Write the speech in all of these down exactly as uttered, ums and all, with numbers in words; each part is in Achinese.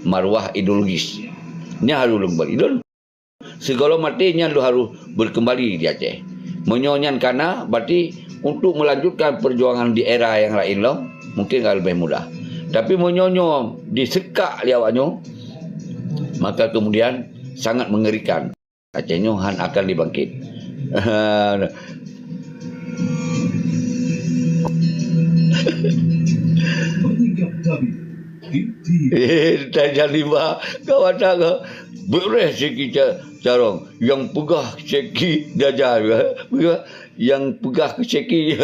marwah ideologis. Nyan harôh lôn keumbali. Lôn sigohlom maté nyan lôn harôh beukeumbali di Aceh. Meunyoe nyan kana, berarti untuk melanjutkan perjuangan di era nyang laén lom, mungkin ka leubeh mudah. Tapi meunyoe nyoe diseukak lé awak nyoe, maka kemudian sangat mengerikan. Aceh nyoe han akan dibangkit. Eh, tajak lima, kawan tak ke? Beureh siki ca-, carong. Yang peugah siki dajal. Peugah, yang peugah siki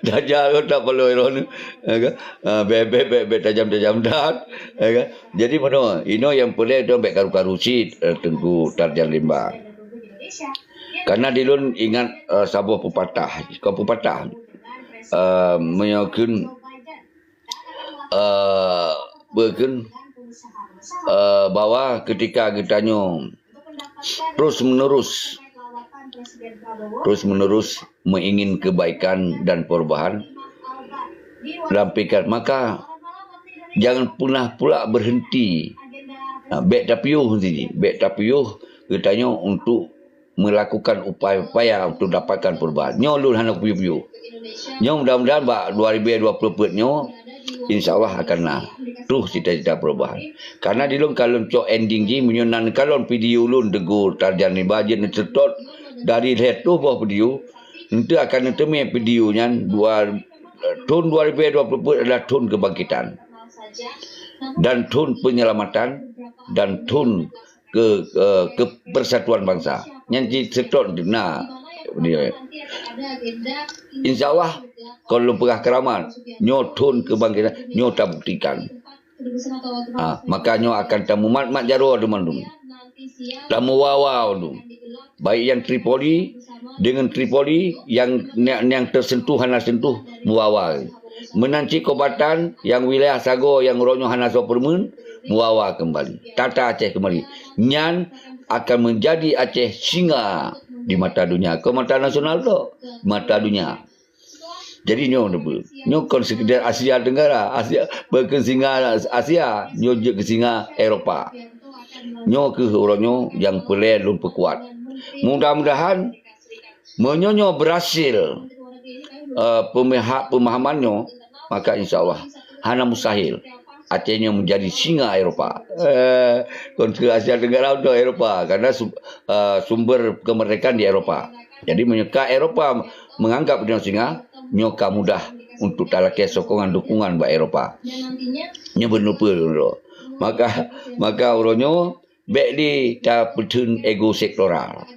dajal, tak perlu iron. Ya kan? Ah, bek, bek, bek, bek tajam-tajam dat. Ya kan? Jadi, meunoe, inoe nyang peureulée tu bék karu-karu cit, eh, Teungku Tarjan Limba. Karena di lôn ingat, eh, saboh pepatah, kon pepatah. Eh, meunyoe kheun, eh, peue kheun, eh, bahwa ketika geutanyoe terus-menerus, terus-menerus mengingin kebaikan dan perubahan dalam pikiran, maka jangan pernah pula berhenti. Ha, bék tapiôh sini, bék tapiôh geutanyoe untuk melakukan upaya-upaya untuk dapatkan perubahan. Nyoe lôn hana kupiôh-piôh. Nyoe mudah-mudahan bak dua ribu dua puluh peuet nyoe, insya Allah akan na troh cita-cita perubahan. Karena di lôn ka lôn cok ending jih, meunyoe na neukalon video lôn Teungku Tarjan Limba jeuet neuseutôt dari lhèe reutôh boh video, eunteuk akan neuteumé video nyan dua, thon dua ribu dua puluh peuet adalah thon kebangkitan dan thon penyelamatan dan thon ke, eh, ke persatuan bangsa. Nyan cit seutôt na. Insya Allah, kon lôn peugah keuramat, nyoe thon kebangkitan, nyoe tabuktikan. Ha, maka nyoe akan tamumat-mat jaroe teuma dum. Tameuwawa dum. Baik nyang Tripoli, dengan Tripoli nyang, nyang, nyang tersentuh hana sentuh, meuwawa. Meunan cit Kombatan nyang wilayah sagoe nyang uroe nyoe hana soe peureumeun, meuwawa keumbali. Tata Aceh keumbali. Nyan akan menjadi Aceh singa di mata dunia. Kon mata nasional tu, mata dunia. Jadi nyoe neupeue. Nyoe kon sekedar Asia Tenggara, Asia, bukan singa Asia, nyoe jeuet keu singa Eropa. Nyoe keuh uroe nyoe nyang peureulée lôn peukuat. Mudah-mudahan meunyoe nyoe berhasil, eh, pemaha-, pemahaman nyoe, maka insya Allah hana mustahil Aceh nyoe menjadi singa Eropa. Eh, kon keu Asia Tenggara atau Eropa, karena su-, eh, sumber kemerdekaan di Eropa. Jadi meunyoe ka Eropa menganggap droe singa, nyoe ka mudah untuk talakée sokongan dukungan bak Eropa. Nyoe beuneupeue droe. Maka, maka uroe nyoe bék lé tapeutheun ego sektoral.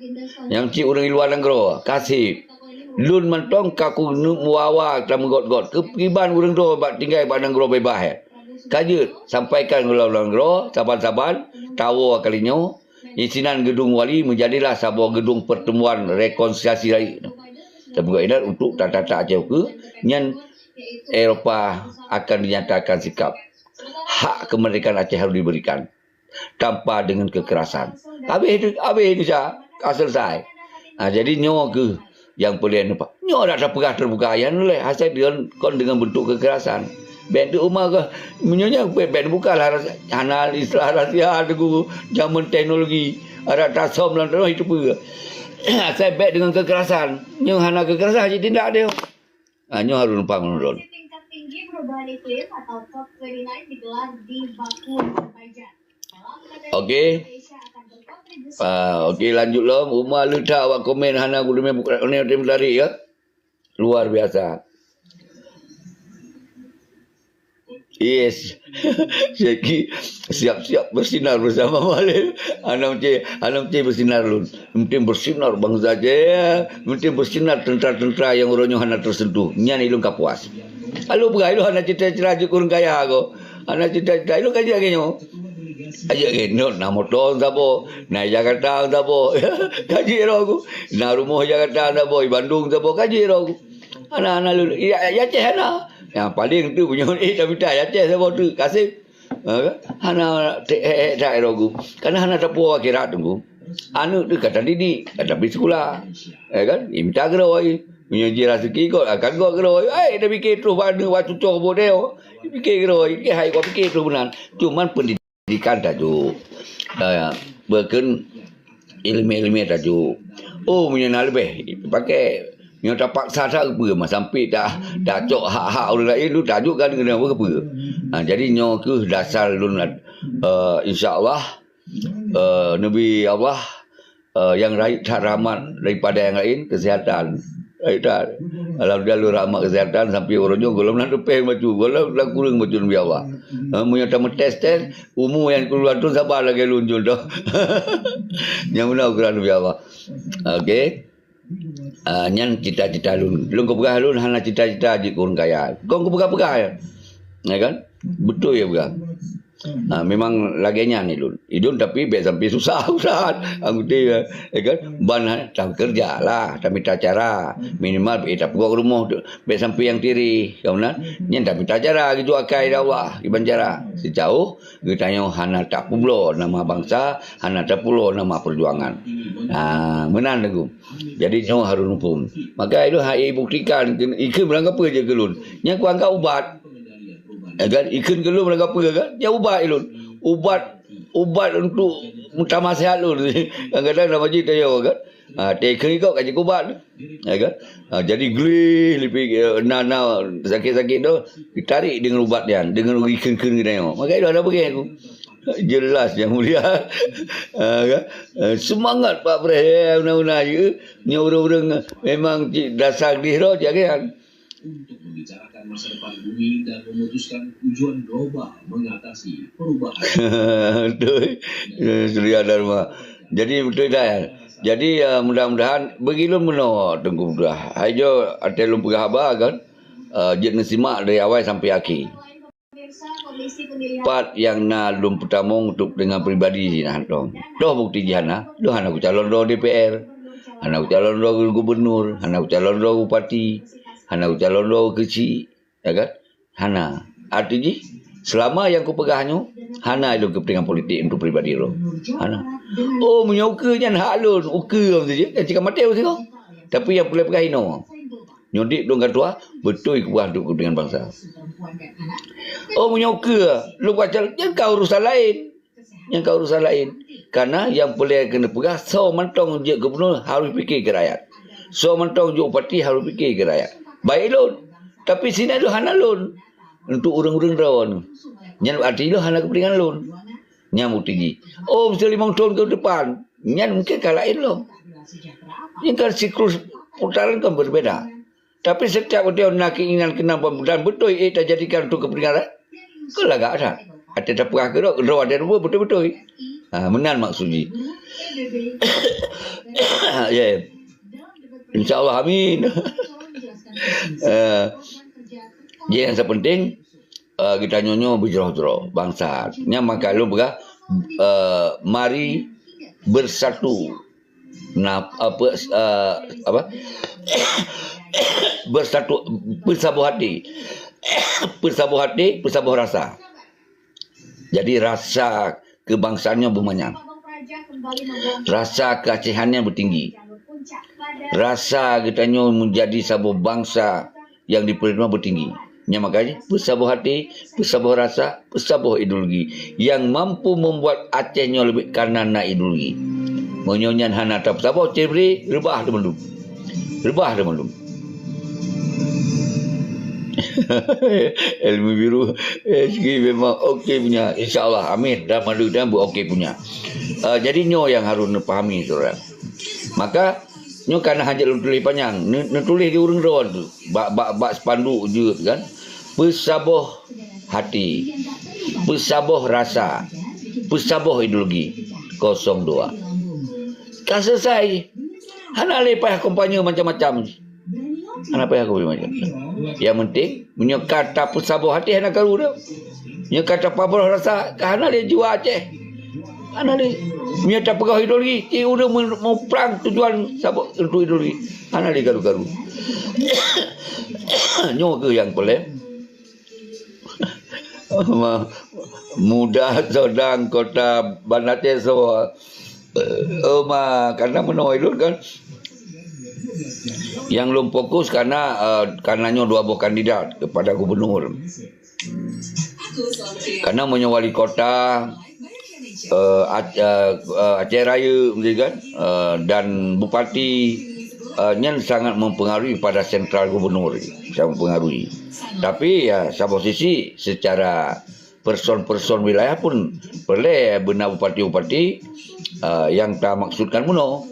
Nyang cit ureuëng luwa nanggroe, kaseb. Lôn mantong ka keuneuk meuwawa tameugot-got keukiban ureuëng droe bak tinggai bak nanggroe beubaih. Ka jeuet, sampaikan keu luwa nanggroe saban-saban, tawoe kali nyoe, isinan Geudong Wali meujadilah saboh geudong pertemuan rekonsiliasi rakyat. Tapi ingat untuk tata-tata Aceh keu nyan Eropa akan dinyatakan sikap. Hak kemerdekaan Aceh harus diberikan tanpa dengan kekerasan. Habis itu, habis itu, Sya, ka selesai. Ha, jadi nyoe keuh nyang peureulée neupa-, nyoe dak tapeugah teubuka, nyan lé asai deungon, kon deungon bentuk kekerasan. Bék tu uma keuh, meunyoe nyan bék, bék bukalah rahsia, hana istilah rahsia tu jameun teknologi. Ada tasom lam tanoh itu peue. Asai bék deungon kekerasan. Nyoe hana kekerasan cit tindak dia. Ha, nyoe harôh numpang nurun. Tingkat tinggi perubahan iklim atau COP dua puluh sembilan digelar di Baku, Azerbaijan. Okey. Ah, okey, lanjut lom. Uma leutak awak komen hana gureme buka ni tim tadi ya. Luar biasa. Yes. Seki siap-siap bersinar bersama Malem. Anam cik, anam cik bersinar lun. Penting bersinar bangsa Aceh. Penting bersinar tentara-tentara yang uroe nyoe hana tersentuh. Nyan ilung ka puas. Lalu peugah ilung hana cita-cita jeuet ureuëng kaya ko. Hana cita-cita ilung kaji lagée nyoe. Aja ke not na moto sabo, na Jakarta sabo. Kaji roh ku. Na rumoh Jakarta sabo, di Bandung sabo, kaji roh ku. Hana, hana lulus. Ya, ya Aceh hana. Yang paling tu punya eh tapi tak ya Aceh sabo tu kasih. Ha, kan? Hana te eh eh tak roh ku. Karena hana tapo akhirat tu. Aneuk tu kata didik, kata pergi sekolah. Ya kan? Dia minta geroi. Punya ji rezeki kot, akan got geroi. Ai, dia fikir terus pada waktu tu bodeo. Dia fikir geroi, dia hai kau fikir terus benar. Cuman pendidik Pendidikan tajok. Bukon ilmu-ilmu tajok. Oh, meunyoe na leubeh, pakai. Meunyoe tapaksa that, keupeue mah sampai ta-, tacok hak-hak ureuëng laén tu, tajok kan keuneuk keupeue. Ha, jadi nyoe kheueh dasar lôn, eh, insya Allah, eh, neubi Allah, eh, nyang rayeuk that rahmat daripada nyang laén, kesehatan. Rayeuk that. Alhamdulillah, lôn rahmat kesehatan sampai uroe nyoe, gohlom na teupeng bacut, gohlom na kureueng bacut neubi Allah. Eh, meunyoe tameutes-tes, umu nyang puluhan thon saba lagée lôn contoh. Nyang meunan ukuran neubi Allah. Okey. Ah, nyan cita-cita lôn. Lôn kupeugah lôn hana cita-cita jeuet keu ureuëng kaya. Kon kupeugah-peugah ya. Ya kan? Beutôi ya peugah. Ah, memang lagée nyan ilôn. Ilôn tapi bék sampai susah, Ustaz. Anggota ya, ya kan? Ban ha, takeureuja lah, tamita cara. Minimal bék tapeugot rumoh tu. Bék sampai nyang tiri. Kamu nan, nyan tamita cara gitu akai dah Allah. Iban cara. Seucaoh geutanyoe hana tapubloe nama bansa, hana tapubloe nama perjuangan. Ah, meunan lagu. Jadi nyoe harôh muphom. Maka ilôn hai buktikan, ikheun meurangkapeue jeuet keu lôn. Nyang kuanggap ubat. Ya kan? Ikheun keu lôn meurangkapeue kan? Nyan ubat ilôn. Ubat, ubat untuk meutamah sehat lôn. Kadang-kadang lam masjid tayoe kan. Ha, teuikheun ikot ka jeuet keu ubat. Ya kan? Ha, jadi gleh lipik, eh, na, na sakit-sakit tu, ditarik dengan ubat nyan, dengan ikheun-kheun geutanyoe. Maka ilôn hana peugah aku. Jelas yang mulia. Ha, kan? Eh, semangat Pak Preh, eh, una-una, ya. Nyoe ureuëng-ureuëng memang cit dasar gleh roh, jangan. Untuk membicarakan masa depan bumi dan memutuskan tujuan global mengatasi perubahan. Betul. Ya, Surya Dharma. Jadi, betul dah. Jadi, eh, mudah-mudahan bagi lôn meunoe Teungku Putra. Hai jo, até lôn peugah haba kan, eh, jeuet neusimak dari awai sampai akhé. Pat nyang na lôn peutamong untuk dengan pribadi jih na hantom. Toh bukti jih hana? Lôn hana kucalon droe D P R, hana kucalon droe gubernur, hana kucalon droe bupati, hana kucalon droe keuchik, ya kan? Hana. Arti jih, selama nyang kupeugah nyoe, hana lôn keupeuntengan politik untuk pribadi lôn. Hana. Oh, meunyoe ukeue nyan hak lôn, ukeue lôn saja, kan cit ka maté ukeue. Tapi nyang peureulée peugah inoe. Nyoe dik dong ka tuha, beutôi kupeugah untuk keupeuntengan bansa. Oh, meunyoe ukeue, lôn baca, nyan ka urusan laén. Nyan ka urusan laén. Karena nyang peureulée keuneuk peugah, soe mantong jeuet gubernur harôh piké keu rakyat. Soe mantong jeuet bupati harôh piké keu rakyat. Baik lôn. Tapi sinan lôn hana lôn. Untuk ureuëng-ureuëng droe nyoe. Nyan arti lôn hana keupeuntengan lôn. Nyan bukti jih. Oh, meusti limong thon ke depan. Nyan mungkin ka laén lom. Nyan kan siklus putaran kan berbeda. Tapi setiap udah na keinginan keunan dan beutôi eh tajadikan untuk kepentingan rakyat, kan lagak that. Até tapeugah keudroe, droe até rupa beutôi-beutôi. Ha, meunan maksud jih. Ya. Insya Allah, amin. Eh, jadi yang terpenting, eh, kita nyonyo berjroh-jroh bangsa. Nyang maka lôn peugah, eh, mari bersatu. Nah, apa, eh, apa? Bersatu, bersaboh hati. Bersaboh hati, bersaboh rasa. Jadi rasa kebangsaannya bumanyang. Rasa keacehannya bertinggi. Rasa geutanyoe menjadi saboh bangsa yang diperima bertinggi. Nyang makanya, peusaboh hati, peusaboh rasa, peusaboh ideologi yang mampu membuat Aceh nyoe leubeh kana na ideologi. Meunyoe nyan hana tapeusaboh, ciri reubah teumandum. Reubah teumandum. Ilmu biru, eh, sigi memang okey punya. Insya Allah, amin. Dan mandum dan bu okey punya. Ah, jadi nyoe yang harus neupahami, saudara. Maka, nyoe kana hajat lôn tuléh panyang. Ne-, neutuléh di ureuëng droe tu. Bak, bak, bak spanduk jeuet kan. Peusaboh hati. Peusaboh rasa. Peusaboh ideologi. Kosong dua. Ka selesai. Hana lé payah kampanye macam-macam. Hana payah kampanye macam-macam. Yang penting, meunyoe ka tapeusaboh hati hana karu dah. Meunyoe ka tapeusaboh rasa, ka hana lé jiwa Aceh. Hana lé. Meunyoe tapeugah ideologi, cit ureuëng meu-, muprang tujuan saboh untuk ideologi. Hana lé karu-karu. Nyoe kheueh nyang peureulée. Ma-, muda sodang kota Banda Aceh soe. Oh, ma, karena meunoe lôn kan. Yang lôn fokus karena, eh, karena nyoe dua boh kandidat kepada gubernur. Karena meunyoe wali kota, eh, Ac-, eh, eh, Aceh Raya, betul kan? Eh, dan bupati, eh, nyan sangat mempengaruhi pada sentral gubernur, sangat mempengaruhi. Tapi ya, saboh sisi secara person-person wilayah pun boleh beuna bupati-bupati, eh, yang tamaksudkan meunoe,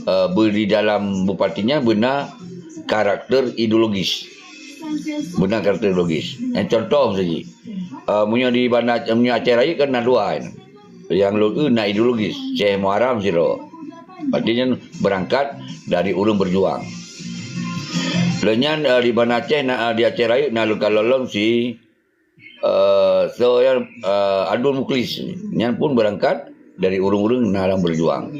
eh, be-, di dalam bupati nyan beuna karakter ideologis. Beuna karakter ideologis. Yang contoh saja, eh, meunyoe di Banda, meunyoe Aceh Raya kan na dua kan. Yang lôn eu na ideologis, Syekh Muharram sidroe. Berarti nyan berangkat dari ureuëng berjuang. Lheueh nyan, eh, di Banda Aceh na, eh, di Aceh Raya na lôn kalon lom si, eh, so yang, eh, Abdul Muklis. Nyan pun berangkat dari ureuëng-ureuëng na lam berjuang.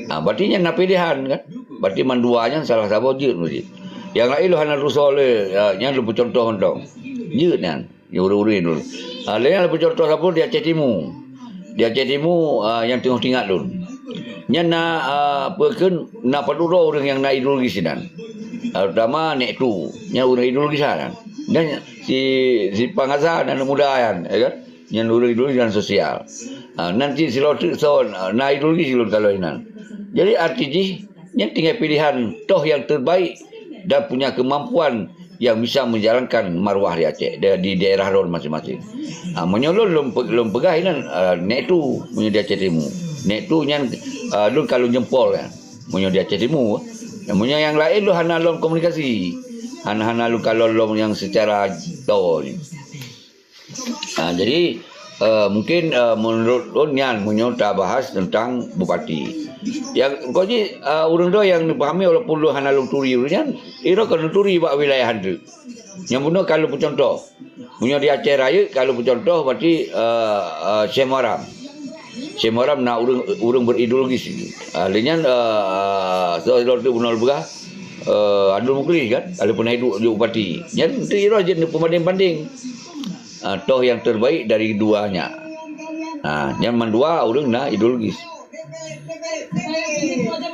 Ha, berarti nyan na pilihan kan. Berarti mandua nyan salah saboh jeuet meusti. Yang lain lôn hana tusoe lé, eh, nyan lôn peucontoh mantong. Jeuet nyan. Di ureuëng-ureuëng dulu. Ah, lheueh nyan lôn peucontoh saboh di Aceh Timu. Di Aceh Timu, ah, nyang teungoh teuingat lôn. Nyan na, ah, peue kheun, na padub droe ureuëng nyang na ideologis sinan. Ah, terutama Nek Tu. Nyan ureuëng ideologis sinan. Dan si, si Pang Azhar, aneuk muda nyan, ya kan? Nyan ureuëng ideologis dan sosial. Ah, nan cit sidroe teuk son, ah, na ideologis lôn kalon inan. Jadi arti jih, nyan tinggai pilihan toh yang terbaik dan punya kemampuan yang bisa menjalankan marwah di Aceh, di, di daerah droen masing-masing. Ha, meunyoe lôn, lôn pe-, lôn peugah inan, ah, Nek Tu, meunyoe di Aceh Timu. Nek Tu nyan, ah, lôn kalon jempol kan. Meunyoe di Aceh Timu, meunyoe nyang laén lôn hana lôn komunikasi. Hana, hana lôn kalon lôn nyang secara to ni. Ha, jadi, eh, mungkin, eh, menurut lôn nyan meunyoe tabahas tentang bupati. Yang kok jih, eh, ureuëng droe nyang neupahami walaupun lôn hana lôn turi ureuëng nyan, irok ka neuturi bak wilayah han teuk. Nyang bunoe ka lôn peucontoh. Meunyoe di Aceh Raya ka lôn peucontoh berarti, eh, eh, Syekh Muharram. Syekh Muharram na ureuëng, ureuëng berideologis. Ah, lheueh nyan, eh, so, so, tu bunoe lôn peugah, eh, Abdul Muklis kan, ka lheueh pernah hidup jadi bupati. Nyan tu irok jeuet neupeubanding-banding. Ah, toh yang terbaik dari dua nyan. Ah, nyan mandua ureuëng na ideologis.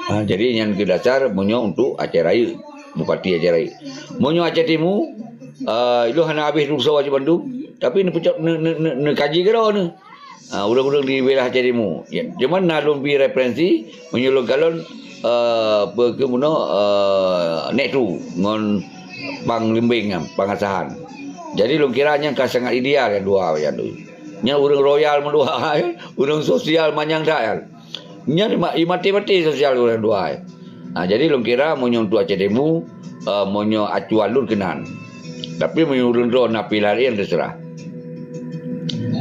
Ah, jadi nyan keu dasar meunyoe untuk Aceh Raya, bupati Aceh Raya. Meunyoe Aceh Timu, ah, ilôn hana habéh tusoe cit bandum, tapi neupeucok, ne-, ne-, ne-, neukaji keudroe neuh. Ah, ureuëng-ureuëng di wilayah Aceh Timu. Ya, cuman na lôn bi referensi meunyoe lôn kalon, eh, peue kheun bunoe, eh, Nek Tu ngon Pang Limbeng nyan, Pang Asahan. Jadi lôn kira nyan ka sangat ideal nyan dua nyan tu. Nyan ureuëng royal mandua, ureuëng sosial manyang that nyan. Nyan ma-, i maté-maté sosial ureuëng dua. Ha, jadi lôn kira meunyoe untuk Aceh Timu, eh, meunyoe acuan lôn keunan. Tapi meunyoe ureuëng droe na pilihan laén, terserah.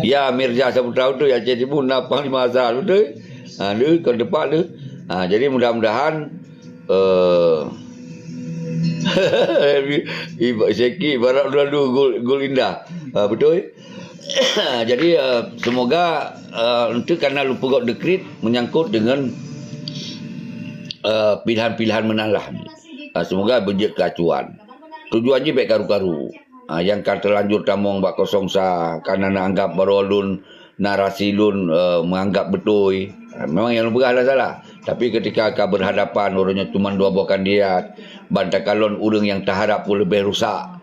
Ya, Mirza Saputra beutôi, Aceh Timu na Panglima Azhar beutôi. Ha, lé kon teumpat lé. Ha, jadi mudah-mudahan, eh, iba-, Syekh ibarat lalu gol, gol indah. Ha, beutôi. Jadi, eh, semoga, eh, untuk karena lôn peugöt dekrit menyangkut dengan, eh, pilihan-pilihan meunan lah. Eh, semoga beujeuet keu acuan. Tujuan jih bèk karu-karu. Ah, nyang ka teulanjur tamong bak kosong sa, ka na anggap baroe lôn, narasi lôn, eh, meuanggap beutôi. Ah, memang nyang lôn peugah hana salah. Tapi ketika ka berhadapan, uroe nyoe cuma dua boh kandidat, ban takalon ureuëng nyang taharap pun leubeh rusak,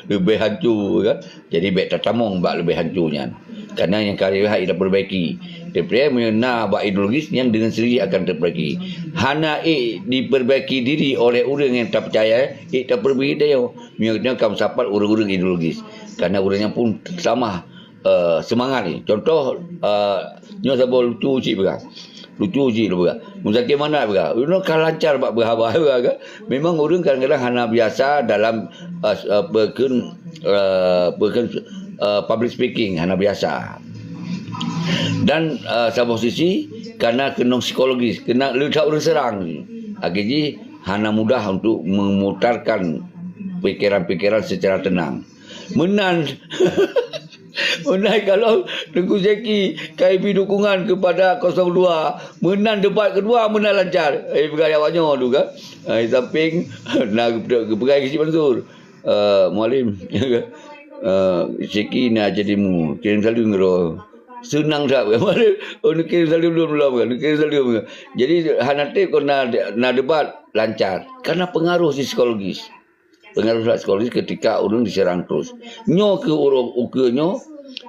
leubeh hanco, kan? Jadi, bèk tatamong bak leubeh hanco nyan. Karena nyang ka lheueh hana tapeurbaiki. Tapi meunyoe na bak ideologis, nyan dengan sendiri akan tapeurbaiki. Hana ék dipeurbaiki diri oleh ureuëng nyang tapeucaya, ék tapeurbaiki tanyoe. Meunyoe nyoe ka meusapat ureuëng-ureuëng ideologis. Karena ureuëng nyan pun sama, eh, seumangat ni. Contoh, eh, nyoe saboh lucu cit peugah. Lucu cit lôn peugah. Muzakir Manaf peugah. Nyoe ka lancar bak beuhaba peugah kan. Memang ureuëng kadang-kadang hana biasa dalam, eh, s-, eh, peukheun, eh, peukheun, eh, public speaking, hana biasa. Dan, eh, saboh sisi, karena keunong psikologis, keunan le that ureuëng seurang. Akhé jih hana mudah untuk memutarkan pikiran-pikiran secara tenang. Meunan, meunan kalau Teungku Syeki ka ibi dukungan kepada kosong dua, meunan debat kedua meunan lancar. Eh, peugah awak nyoe tu kan. Eh, samping na geupeugah Cik Mansur. Eh, Mualim, eh, Syeki na jadi mu, kirim saleuem keudroe. Seunang that, Mualim. Oh, neukirim saleuem lom, lom kan? Neukirim saleuem kan? Jadi, hana treb kon na, na debat lancar. Karena pengaruh psikologis. Pengaruh psikologis ketika ureuëng diserang terus. Nyoe keu ureuëng ukeue nyoe,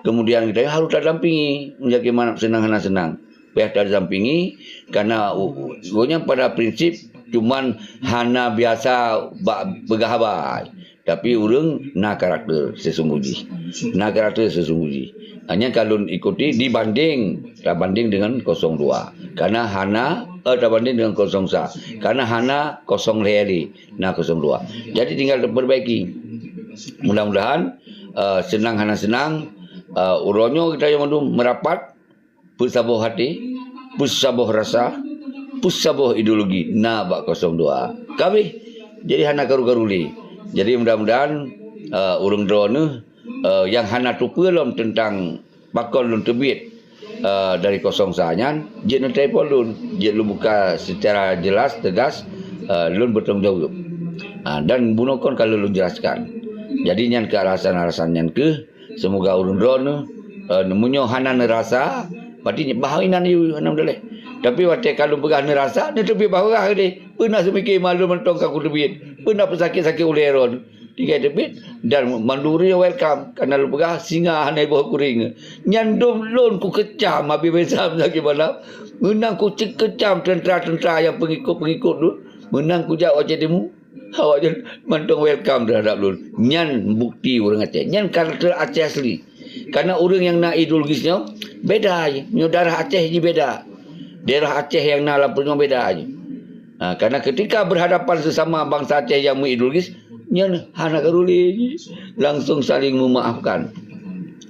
Kemudian kita harus tadampingi, menjaga manap senang hana senang. Payah tadampingi, karena u-, u-, gobnyan pada prinsip cuman hana biasa bak peugah haba. Tapi ureuëng na karakter sesungguh jih. Na karakter sesungguh jih. Hanya kalau ikuti dibanding, tabanding dengan kosong dua. Karena hana, eh, tabanding dengan kosong sa. Karena hana kosong lhée lé, na kosong dua. Jadi tinggal diperbaiki. Mudah-mudahan, eh, senang hana senang, eh, uroe nyoe kita yang mandum merapat, peusaboh hati, peusaboh rasa, peusaboh ideologi na bak kosong dua. Kabeh. Jadi hana karu-karu lé. Jadi mudah-mudahan, eh, ureuëng droeneuh, eh, yang hana teupeue lom tentang pakon lôn teubiet, eh, dari kosong sa nyan, jeuet neutelepon lôn, jeuet lôn buka secara jelas, tegas, eh, lôn bertanggung jawab. Ah, dan bunoe kon ka lôn jelaskan. Jadi nyan keuh alasan-alasan nyan keuh, semoga ureuëng droeneuh, eh, meunyoe hana neurasa, berarti bah inan yue, alhamdulillah. Tapi watée ka lôn peugah neurasa, neuteubiet bah peugah deh. Peue na seumike malum mantong ka kuteubiet. Peue na peusakét-sakét ulée droeneuh. Tinggai teubiet dan mandum ureuëng welcome. Karena lôn peugah singa hana iboh kuring. Nyan dum lôn kukecam habéh-habéh sakét malam. Meunang kucekecam tentara-tentara nyang peungikot-peungikot lôn. Meunang kujak watée teumu. Awaknyan mantong welcome terhadap lôn. Nyan bukti ureuëng Aceh. Nyan karakter Aceh asli. Karena ureuëng nyang na ideologis nyoe beda jih. Nyoe darah Aceh jih beda. Daerah Aceh nyang na lam nyoe beda jih. Ha, karena ketika berhadapan sesama bangsa Aceh yang mengideologis, nyan hana karu lé jih. Langsung saling memaafkan.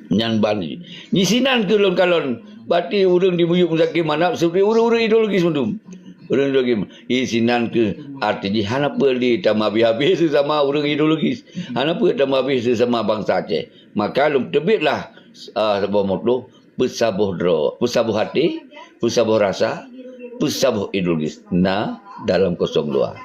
Nyan ban jih. Nyi sinan keuh lôn kalon. Berarti ureuëng di Buyuek Muzakir Manaf seperti ureuëng-ureuëng ideologis mandum. Ureuëng ideologis. Ih, sinan keuh arti jih hana peue lé tameuhabéh-habéh sesama ureuëng ideologis. Hana peue tameuhabéh sesama bangsa Aceh. Maka lôn teubietlah, ah, saboh moto, peusaboh droe, peusaboh até, peusaboh rasa, peusaboh ideologis. Na dalam kosong dua.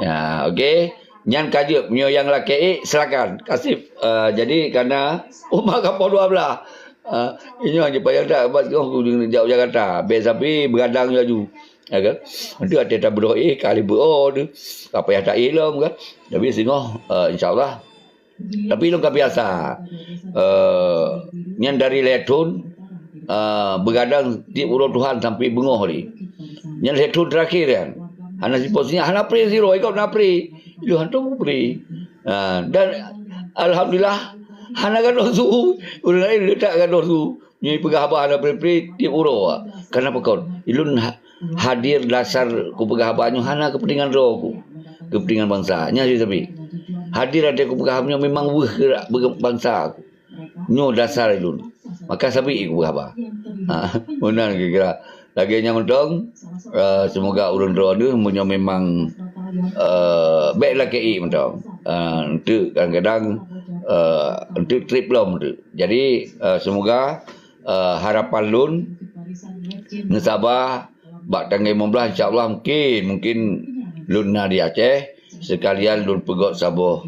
Ya, okey. Nyan ka jeuet, meunyoe nyang lakée ék, silakan. Kasih, ah, jadi karena umat ka poh dua belas. Ah, inyoe hana payah that, bak singoh kujak u Jakarta. Bèk sabe beugadang laju. Ya kan? Nanti ada tak berdoa, eh, kali berdoa tu. Tak payah tak ilom kan? Tapi singoh, ah, insya-Allah. Tapi lôn ka biasa. Eh, nyan dari lhèe thôn, eh, beugadang tiep uroe tuha sampai beungoh lé. Nyan lhèe thôn terakhir kan. Hana sipo sinyal, hana pri sidroe, ikot na pri. Ilôn hantom pri. Ha, dan alhamdulillah, hana gadôh su. Ureueng laén le that gadôh su. Nyoe peugah haba hana pri-pri tiep uroe. Kenapa kon? Ilôn ha-, hadir dasar kupeugah haba nyoe hana keupeuntengan droe ku. Keupeuntengan bansa. Nyan sabe. Hadir até kupeugah haba nyoe memang weueh keu bangsa ku. Nyoe dasar ilôn. Maka sabe kupeugah haba. Ha, meunan kira-kira. Lagèe nyan mantong, eh, semoga ureueng droeneuh meunyoe memang, eh, bèk lakèe mantong. Eh, enteuk kadang-kadang, eh, enteuk trép lom enteuk. Jadi, eh, semoga, eh, harapan lôn neusaba bak tanggai limong blaih, insya-Allah mungkin, mungkin lôn na di Aceh, sekalian lôn peugöt saboh,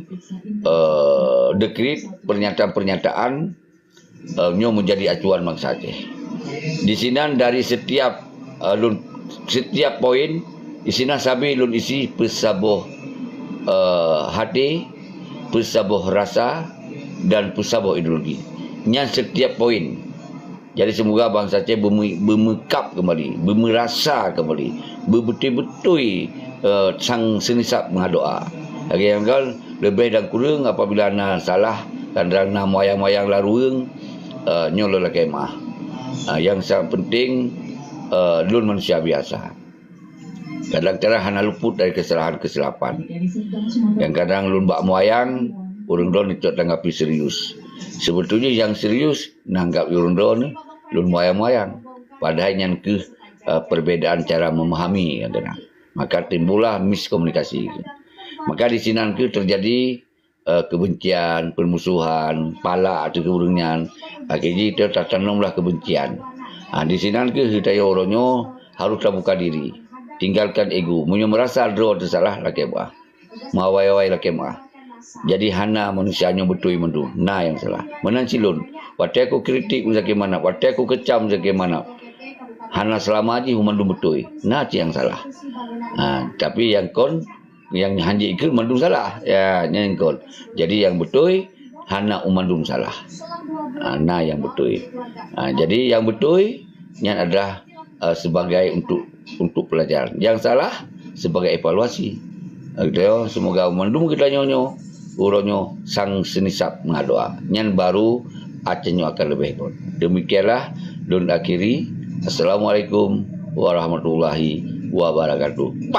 eh, dekrit, pernyataan-pernyataan eh, nyoe menjadi acuan bansa Aceh. Di sinan dari setiap, eh, lôn, setiap poin, di sinan sabe lôn isi peusaboh, eh, haté, peusaboh rasa, dan peusaboh ideologi. Nyan setiap poin. Jadi semoga bansa Aceh beume-, beumeukab kembali, beumeurasa kembali, beubeutôi-beutôi eh, sang seunisab meudoa. Lagèe nyan kan, leubeh dan kureueng apabila na salah, dan na meuayang-mayang larueng, eh, nyoe lôn lakèe meu'ah. Eh, nyang sangat penting, eh, lôn manusia biasa. Kadang-kadang hana luput dari kesalahan-kesalahan. Nyang kadang lôn bak meuayang, ureueng droeneuh cok tanggapi serius. Sebetulnya nyang serius, nanggap ureueng droeneuh, lôn meuayang-mayang. Padahai nyan keuh, eh, perbedaan cara memahami, kadang-kadang. Maka timbullah miskomunikasi. Maka di sinan keuh terjadi, eh, kebencian, permusuhan, palak ateueh ureueng nyan. Akhé jih teu-, tatanomlah kebencian. Ha, di sinan keuh geutanyoe uroe nyoe harôh tabuka diri. Tinggalkan ego. Meunyoe meurasa droe teusalah, lakèe meu'ah. Meuawai-awai lakèe meu'ah. Jadi hana manusia nyoe beutôi mandum, na nyang salah. Meunan cit lôn, watèe kukritik Muzakir Manaf, watèe kukecam Muzakir Manaf, hana seulama jih mandum beutôi. Na cit nyang salah. Ha, tapi nyang kon, nyang hanjeuet ikheun mandum salah. Ya, nyan kon. Jadi nyang beutôi, hana mandum salah. Ha, na nyang beutôi. Ha, jadi nyang beutôi nyan adalah, eh, sebagai untuk, untuk pelajaran. Nyang salah sebagai evaluasi. Gitu ya, semoga mandum geutanyoe nyoe, uroe nyoe sang seunisab mangat doa. Nyan baru até nyoe akan leubeh got. Demikianlah lôn akhiri. Assalamualaikum warahmatullahi wabarakatuh.